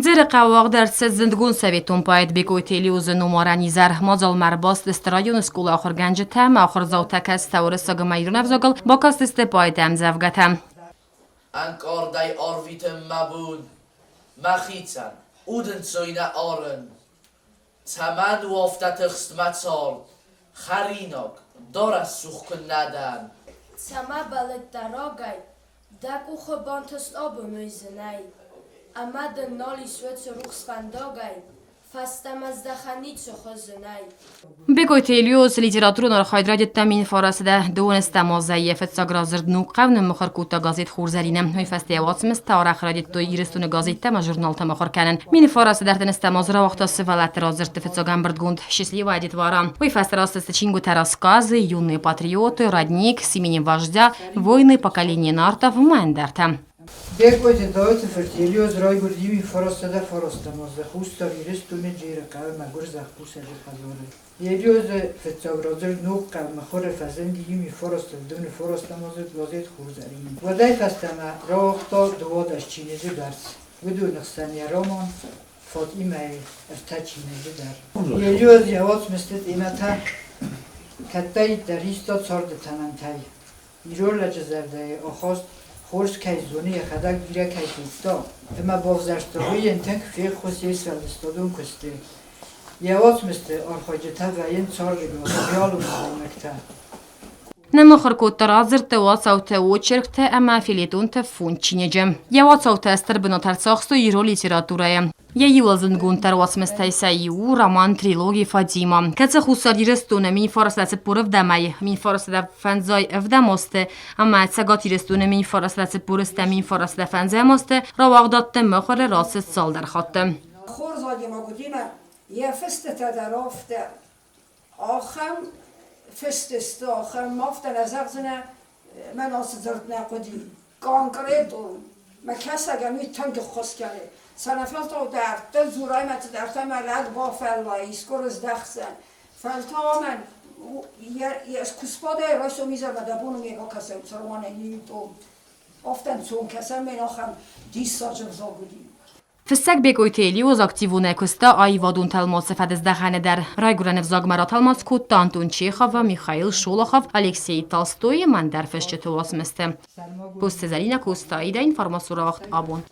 Дзӕрӕхъӕуы уагъд ӕрцыд зындгонд советон поэт Бекъойты Елиозы номарӕн изӕр. Мадзалмӕ ӕрбацыдысты районы скъолайы ахуыргӕнджытӕ ӕмӕ ахуырдзаутӕ, кӕцытӕ уырыссаг ӕмӕ ирон ӕвзагыл бакастысты поэты ӕмдзӕвгӕтӕ. Ӕнкъардӕй арвитын мӕ бон, мӕхицӕн удӕнцой нӕ арын. Цӕмӕн у афтӕ тыхст мӕ цард, хӕринаг, дарӕсцух куыннӕ дӕн? Цӕмӕ бӕллыдтӕ рагӕй, Дӕ къухы бантыст абон уый зынӕй, Ӕмӕ дын нал ис уыцы рухс фӕндагӕй Фӕстӕмӕ здӕхӕн ницы хуызы нӕй. Бекъойты Елиоз литературон архайд райдыдта 1900 дыууынӕстӕм азӕй йӕ фыццаг радзырд Ногхъӕу ныммыхуыр кодта газет Хурзӕрин-ы. Уый фӕстӕ йӕ уацмыстӕ арӕх райдыдтой Ирыстоны газеттӕ ӕмӕ журналтӕ мыхуыр кӕнын. 1930 азы рауагъта сывӕллӕтты радзырдты фыццаг ӕмбырдгонд «Счастливая детвора». Уый фӕстӕ рацыдысты чингуытӕ «Рассказы», «Юные патриоты», «Родник», «С именем вождя», «Войны поколения нартов» ӕмӕ ӕндӕртӕ. Бекъойты Дауыты фырт Елиоз райгуырд иу 1909 азы Хуссар Ирыстоны Джеры хъӕуы мӕгуыр зӕхкусӕджы хӕдзары. Елиозы фыццаг радзырд Ног хъӕу мыхуыры фӕзынди иу 1909 азы газет Хурзӕрин. Уӕдӕй фӕстӕмӕ рауагъта 12 чиныджы бӕрц. Уыдоны хсӕн йӕ роман Фатимӕйы ӕртӕ чиныджы дӕр. Елиоз йӕ уацмысты темӕтӕ кӕддӕриддӕр иста царды тӕмӕнтӕй. Ирон лӕджы зӕрдӕйы ахаст хорз кӕй зоны, йӕхӕдӕг бирӕ кӕй федта, ӕмӕ бавзӕрста, уый йын тынг феххуыс йе сфӕлдыстадон куысты. Йӕ уацмысты архайджытӕ вӕййынц цардыгон, реалон адӕймӕгтӕ. Ныммыхуыр кодта радзырдтӕ, уацаутӕ, очерктӕ ӕмӕ фельетонтӕ фонд чиныджы. Йӕ уацаутӕ стыр бынат ӕрцахстой ирон литературӕйы. Йӕ иуыл зындгонддӕр уацмыстӕй сӕ иу у роман-трилоги «Фатима», кӕцы Хуссар Ирыстоны 1940-ӕй 1950 азты ӕмӕ Цӕгат Ирыстоны 1940-ӕй 1950 азты рауагъдадты мыхуыры рацыд цалдӕр хатты. Хорз адӕймаг уыди мӕ йӕ фыстытӕ дӕр афтӕ ахӕм фыст сты, ахӕм афтӕ нӕ зӕгъдзынӕ, мӕн ацы дзырд нӕ хъуыди. Конкретон мӕ кӕсӕгӕн уый тынг ӕххуыс кӕны. Цӕнӕфӕлтау дарддӕр дзурай мӕ цыдӕртӕ мӕ лӕг бафӕллайы, искуы рыздӕхдзӕн. Фӕлтау амӕн куы сбадай райсом изӕрмӕ дӕ бон у ме бакӕсӕн романӕй иу Афтӕ ӕнцон кӕсӕн мӕн ахӕм диссаджы ӕвзаг уыди. Фыссӕг Бекъойты Елиоз активонӕй куыста аивадон тӕлмацы фӕдыздӕхӕны дӕр. Райгуырӕн ӕвзагмӕ ратӕлмац кодта Антон Чеховы, Михаил Шолохов, Алексей Толстойы ӕмӕ ӕндӕр фысджыты уацмыстӕ. Косты Зӕринӕ Костаида информацион рауагъд абон.